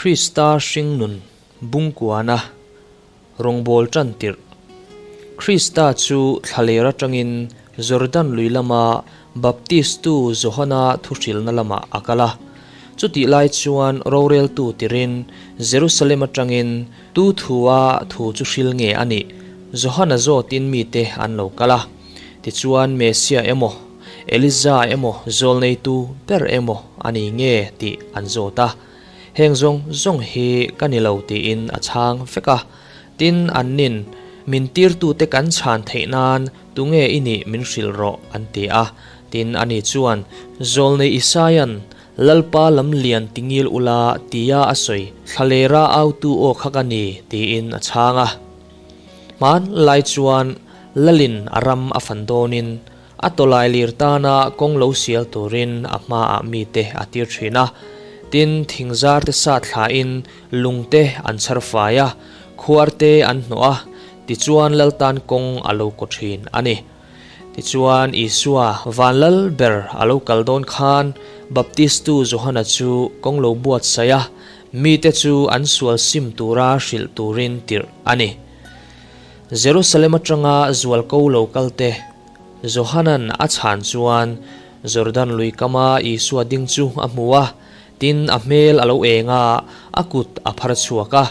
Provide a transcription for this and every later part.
Krista hringnun bungkuana rawngbâwl ṭan tirh. Krista chu thlaler aṭangin Jordan lui lama Baptistu Johana thuhrilna lamah a kal a. Chutih lai chuan roreltu tirin Jerusalem aṭangin tu thua thu chu hril nge a nih Johana zawtin mite an lo kal a. Tichuan Messia emaw, Eliza emaw zawlneitu ber emaw a ni nge tih an zawt a. Heng zawng zawng hi ka ni lo tiin a chhang vek a. Tin, annin, Min tirtute kan chhan theih nan tunge i nih min hrilh rawh an ti a. Tin, ani chuan, Zawlnei Isaia'n Lalpa lam lian tingil ula tia a sawi thlalera autu aw kha ka ni tiin a chhang a. Hman lai chuan Lalin a ram a fan dawnin a tawlai lir tana kawng lo sial turin a hmaah mite a tir thin a. Tin, thingzar te sa thlain lungte an chhar fai a, khuar te an hnawh a, tichuan Lal tan kawng a lo kaw thin a ni. Tichuan, Isua van lal ber a lo kal dawn khan Baptistu Johana chu kawng lo buatsaih a, mite chu an sual sim tura hrilh turin tirh a ni. Jerusalem atanga zualko lo kalte Johanan a chhan chuan Jordan lui kama Isua ding chu a hmu a, tin a hmel a lo eng a, a kut a phar chhuak a.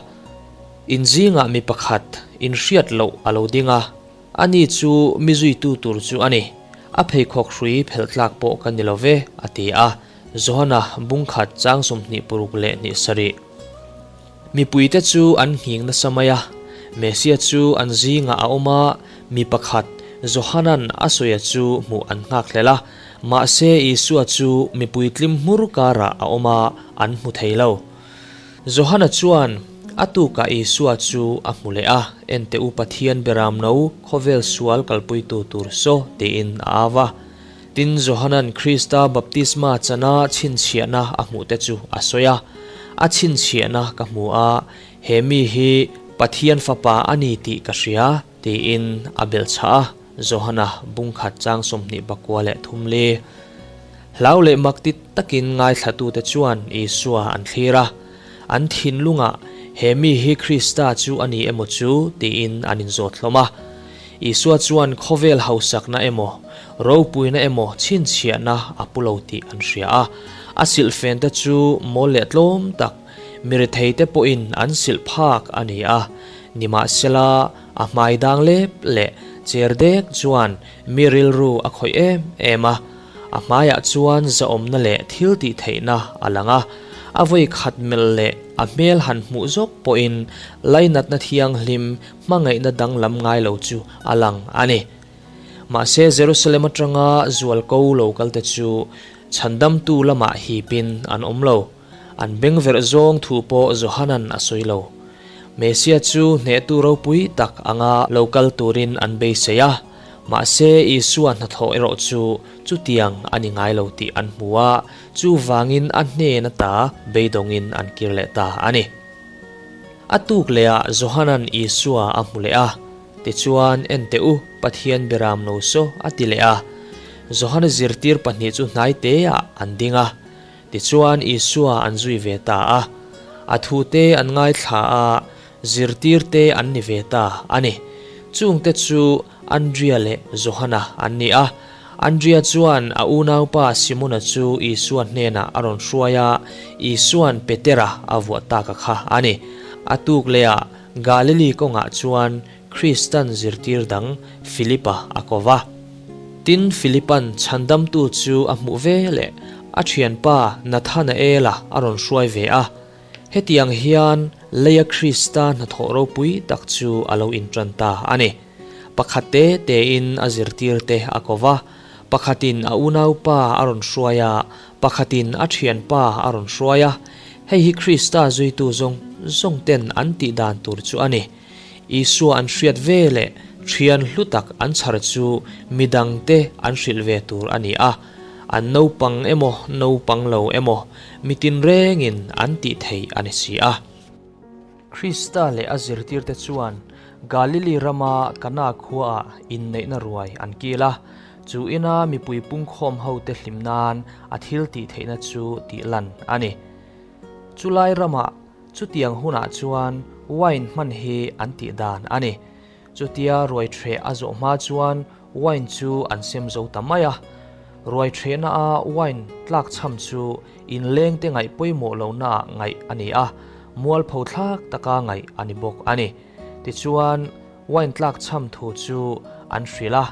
Inzingah mi pakhat inhriat loh a lo ding a. Ani chu mi zuitu tur chu a ni. A pheikhawk hrui phelh tlak pawh ka ni lo ve, a ti a. Johana bungkhat chang 26 leh hnih sarih. Mipuite chu an nghing nasa mai a. Messia chu an zingah a awm a, mi pakhat, Johanan a sawia chu hmuh an nghak hlel a. Mahse Isua chu mipui tlim hmur karah a awm a, an hmu thei lo. Johana chuan a tukah Isua chu a hmu leh a, Ente u Pathian beram no khawvel sual kalpuitu tur saw tiin a au a. Tin, Johanan Krista baptisma chana chhinchhiahna a hmuhte chu a sawi a, A chhinchhiahna ka hmu a, he mi hi Pathian Fapa a ni tih ka hria, tiin a belhchhah a. Johana bungkhat chang 23 leh thum li. Hlau leh mak ti takin ngaithlatute chuan Isua an thlir a, an thinlungah he mi hi Krista chu a ni emaw chu tiin an inzawt hlawm a. Isua chuan khawvel hausakna emaw, ropuina emaw chhinchhiahna a pu lo tih an hria a. A silhfente chu mawl leh tlawm tak, mi retheite pawhin an silh phak a ni a. Nimahsela, a hmai dang lep leh cher dek chuan mi rilru a khawih em em a. A hmaiah chuan zahawmna leh thil tih theihna a lang a, a vawi khat melh leh a hmel han hmuh zawk pawhin lainatna thianghlim hmangaihna danglam ngai lo chu a lang a ni. Mahse Jerusalem atanga zualko lo kalte chu chhandamtu lamah hipin an awm lo. An beng verh zawng thu pawh Johanan a sawi lo. Messia chu hnehtu ropui tak anga lo kal turin an beisei a, mahse Isua hnathawh erawh chu chutiang a ni ngai lo tih an hmu a, chuvangin a hnen ata beidawngin an kir leh ta a ni. A tuk lehah Johanan Isua a hmu leh a, tichuan, En teh u, Pathian beram lo saw, a ti leh a. Johana zirtir pahnih chu hnai teah an ding a. Tichuan Isua an zui ve ta a, a thute an ngaithla a, zirtirte an ni ve ta a ni. Chungte chu Andria leh Johana an ni a. Andria chuan a unaupa Simona chu Isua hnenah a rawn hruai a, Isua'n Petera a vuah tak a kha a ni. A tuk lehah Galili kawngah chuan Kristan zirtir dang Philipa a ko va. Tin, Philipa'n chhandamtu chu a hmuh ve leh a thianpa Nathanaela a rawn hruai ve a. Hetiang hian leia Krista hnathawh ropui tak chu a lo intan ta a ni. Pakhat te tein a zirtirte a ko va, pakhatin a unaupa a rawn hruai a, pakhatin a thianpa a rawn hruai a. Hei hi Krista zuitu zawng zawngten an tih dan tur chu a ni. Isua an hriat ve leh thian hlu tak an chhar chu midangte an hrilh ve tur a ni a, an naupang emaw naupang lo emaw mi tinrengin an tih theih a ni si a. Krista leh a zirtirte chuan Galili rama Kana khuaah inneihna ruai an kil a, chu ina mipui pungkhawm hote hlim nan a thil tih theihna chu tih lan a ni. Chulai ramah. Chutiang hunah chuan wine hman hi an tih dan a ni. Chutia ruai ṭheh a zawh hma chuan wine chu an sem zo ta mai a. Ruai ṭhehna a wine tlak chham chu inlengte ngaih pawimawh lohnaah ngaih a ni a, mualpho thlak taka ngaih a ni bawk a ni. Tichuan, wine tlak chham thu chu an hrilh a,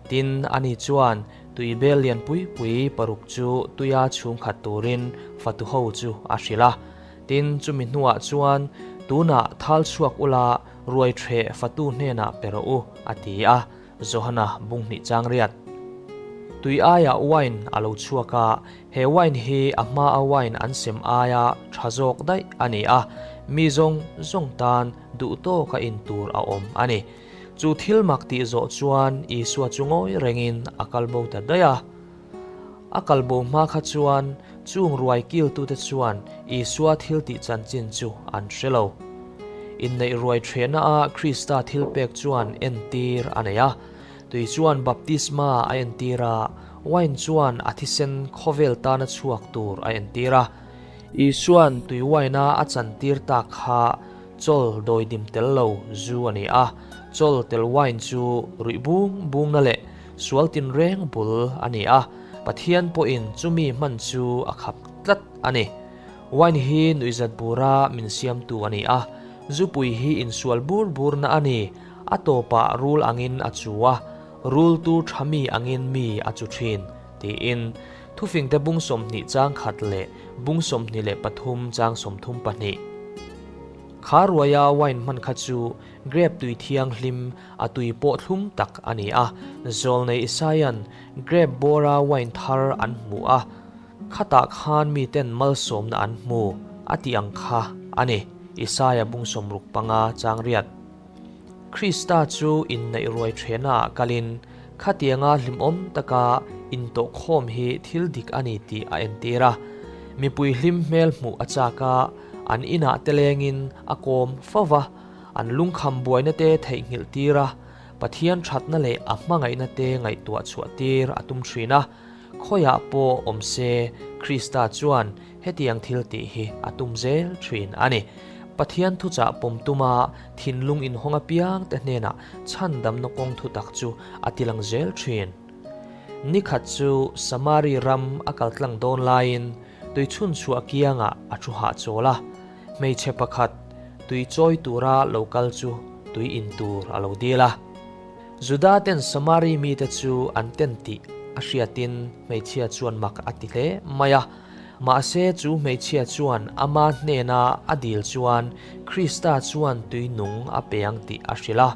tin, ani chuan tui bel lian pui pui paruk chu tuia chhung khat turin fatu ho chu a hrilh a. Tin, chumi hnuah chuan, Tunah thal chhuak ula ruai ṭheh fatu hnenah pe rawh u, a ti a. Johana bung hnih chang riat. Tui aiah wine a lo chhuak a, he wine hi a hmaa wine an sem aia tha zawk daih a ni a, mi zawng zawng tan duh tawka in tur a awm a ni. Chu thil mak tih zawh chuan Isua chu ngawi rengin a kal bo ta daih a. A kal bo hma kha chuan chung ruai kiltute chuan Isua thil tih chanchin chu an hre lo. Inneih ruai ṭhehnaah Krista thilpek chuan entir a nei a. Tui chuan baptisma a entir a, wine chuan a thisen khawvel tana chhuak tur a entir a. Isua'n tui wine-a a chantir tak kha chawl dawidim tel lo zu a ni a, chawl tel wine chu ruih bung bungna leh sual tinreng bul a ni a, Pathian pawhin chumi hman chu a khap tlat a ni. Wine hi nuihzat bura min siamtu a ni a, zupui hi insual bur burna a ni, a tawpah rul angin a chu a, rul tur tha mi angin mi a chu thin, tiin Thufingte bung 20 chang khat leh bung 23 chang 32. Kha ruaia wine hman kha chu grape tui thianghlim a tui pawh thlum tak a ni a, zawlnei Isaia'n grape bawra wine thar an hmu a, Khatah khan miten malsawmna an hmu a tih ang kha a ni, Isaia bung 65 chang riat. Krista chu inneih ruai ṭhenaah kalin khatianga hlimawm taka intawhkhawm hi thil dik a ni tih a entir a. Mipui hlim hmel hmuh a chak a, an inah te lengin a kawm fo va, an lungkham buaina te theihnghilh tir a, Pathian ṭhatna leh a hmangaihna te ngaihtuah chhuah tir a tum ṭhin a. Khawiah pawh awm se, Krista chuan hetiang thil tih hi a tum zel thin a ni. Pathian thuchah pawm tuma thinlung inhawng apiangte hnenah chhandamna kawng thutak chu a tilang zel thin. Nikhat chu Samari ram a kal tlang dawn laiin tui chhunchhuah kiangah a thu hahchawl a, hmeichhe pakhat tui chawi tura lo kal chu tui in tur a lo dil a. Juda ten Samari mite chu an ten tih a hriatin hmeichhia chuan mak a ti hle mai a. Mahse chu hmeichhia chuan ama hnena a dil chuan Krista chuan tui nung a pe ang tih a hrilh a.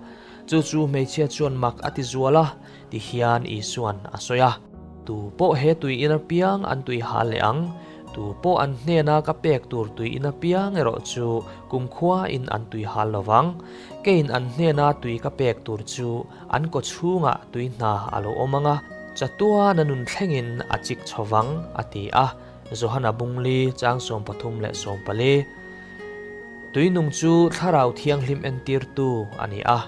Chu chu hmeichhia chuan mak a ti zual a, ti hian Isua'n a sawi a. Tu pawh he tui in apiang an tui hal leh ang, tu pawh an hnena ka pek tur tui in apiang erawh chu kumkhua in an tui hal lo vang. Keiin an hnena tui ka pek tur chu an kaw chhungah tui hna a lo awm ang a, chatuana nun thlengin a chik chho vang, a ti a, Johana Bungli chang 33 leh 14. Tui nung chu Thlarau Thianghlim entirtu a ni a,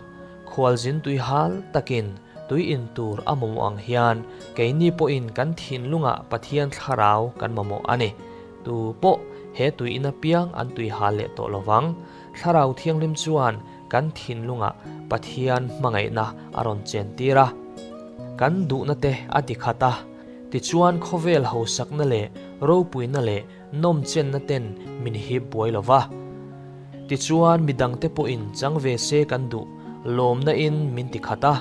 khualzin tui hal takin tui in tur a mamawh ang hian keini pawhin kan thinlungah Pathian Thlarau kan mamawh a ni. Tu pawh he tui in apiang an tui hal leh tawh lo vang. Thlarau Thianghlim chuan kan thinlungah Pathian hmangaihna a rawn chentir a, kan duhna te a ti khat a, tichuan khawvel hausakna leh ropuina leh nawmchenna ten min hip buai lo va. Tichuan midangte pawhin chang ve se kan duh lawmna in min ti khat a,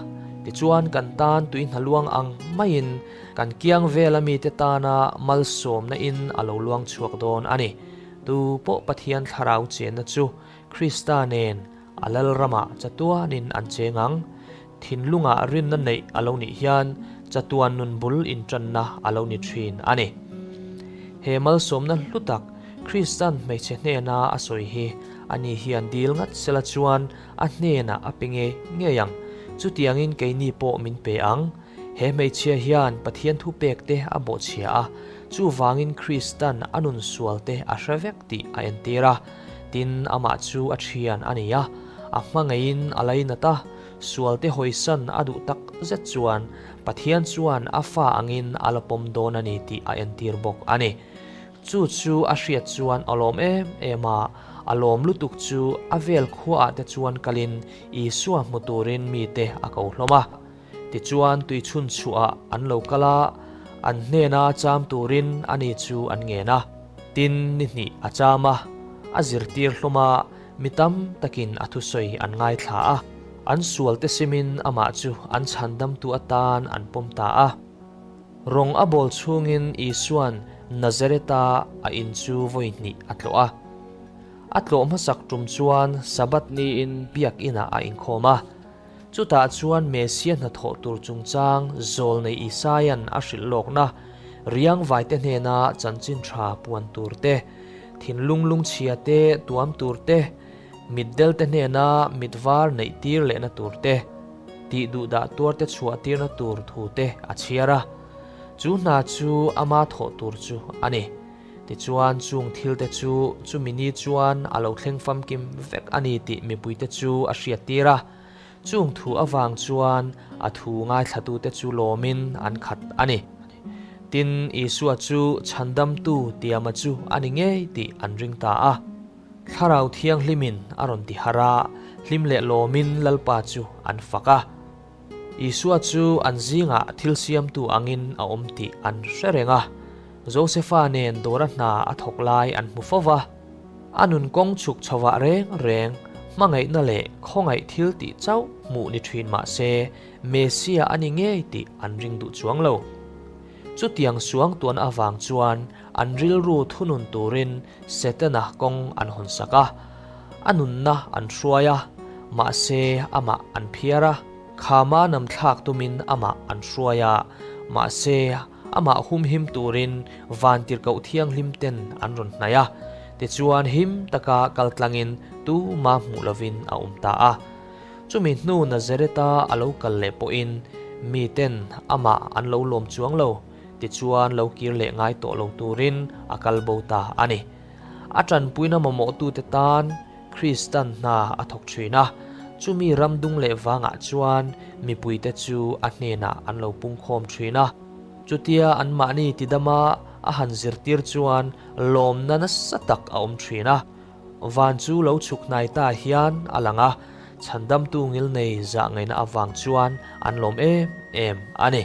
tichuan kan tan tui hna luang ang maiin kan kiang vela mite tana malsawmna in a lo luang chhuak dawn a ni. Tu pawh Pathian thlarau chenna chu Krista nen a Lalramah chatuanin an cheng ang. Thinlungah rinna neih a lo nih hian chatuan nun bul inṭanna a lo ni ṭhin a ni. He malsawmna hlu tak Kristan hmeichhe hnena a sawi hi ani hian dil ngat sela chuan a hnenah a pe ngei ngei ang. Chutiangin keini pawh min pe ang. He hmeichhia hian Pathian thupekte a bawhchhia a, chuvangin Kristan a nun sualte a hre vek tih a entir a. Tin, amah chu a thian a ni a, a hmangaihin a lainat a, sualte hawisan a duh tak zet chuan Pathian chuan a fa angin a la pawm dawn a ni tih a entir bawk a ni. Chu chu a hriat chuan a lawm em em a, a lawm lutuk chu a vel khuaah te chuan kalin Isua hmu turin mite a ko hlawm a. Tichuan tuichhun chhuahah an lo kal a, an hnena cham turin ani chu an ngen a. Tin, ni hnih a cham a, a zirtir hlawm a, mi tam takin a thusawi an ngaithla a. An sualte simin amah chu an chhandamtu atan an pawm ta a. Rawng a bawl chhungin Isua'n Nazareth-a a in chu vawi hnih a tlawh a. A tlawh hmasak tum chuan Sabbath niin biakinah a inkhawm a. Chutah chuan Messia hnathawh tur chungchang zawlnei Isaia'n a hrilh lawkna, riangvaite hnena chanchin tha puan tur te, thinlung lungchhia te tuam tur te, mitdelte hnena mitvar neih tir lehna tur te, tih duhdah tuarte chhuah tirna tur thu te a chhiar a. Chu hna chu ama thawh tur chu a ni. Tichuan chung thilte chu chumi ni chuan a lo thleng famkim vek a ni tih mipuite chu a hriattir a. Chung thu avang chuan a thu ngaithlatute chu lawmin an khat a ni. Tin, Isua chu chhandamtu tiama chu a ni ngei tih an ring ta a. Thlarau Thianghlimin a rawn ti harh a, hlim leh lawmin Lalpa chu an fak a. Isua chu an zingah thil siamtu angin a awm tih an hre reng a. Josefa nen dawra hna a thawk lai an hmu fo va. A nun kawng chhuk chhovah reng reng hmangaihna leh khawngaih thil tih chauh hmuh ni thin mah se Messia a ni ngei tih an ring duh chuang lo. Chutiang suang tuan avang chuan an rilru thunun turin Setana kawng an hawnsak a, a nunna an hruai a, mahse amah an phiar a, khama namthlak tumin amah an hruai a, mahse amah humhim turin vantirhkoh thianghlim ten an rawn hnaih a, tichuan him taka kal tlangin tuma hmuh lovin a awm ta a. Chumi hnu Nazareth-a a lo kal leh pawhin miten amah an lo lawm chuang lo. Tichuan lo kir leh ngai tawh lo turin a kal bo ta a ni. A tanpuina mamawhtute tan Kristan hna a thawk thin a, chumi ram dung leh vangah chuan mipuite chu a hnenah an lo pungkhawm thin a. Chutia anmahni tidama a han zirtir chuan lawmna nasa tak a awm thin a. Van chu lo chhuk hnai ta hian a lang a, chhandamtu ngilnei zah ngaihna avang chuan an lawm em em a ni.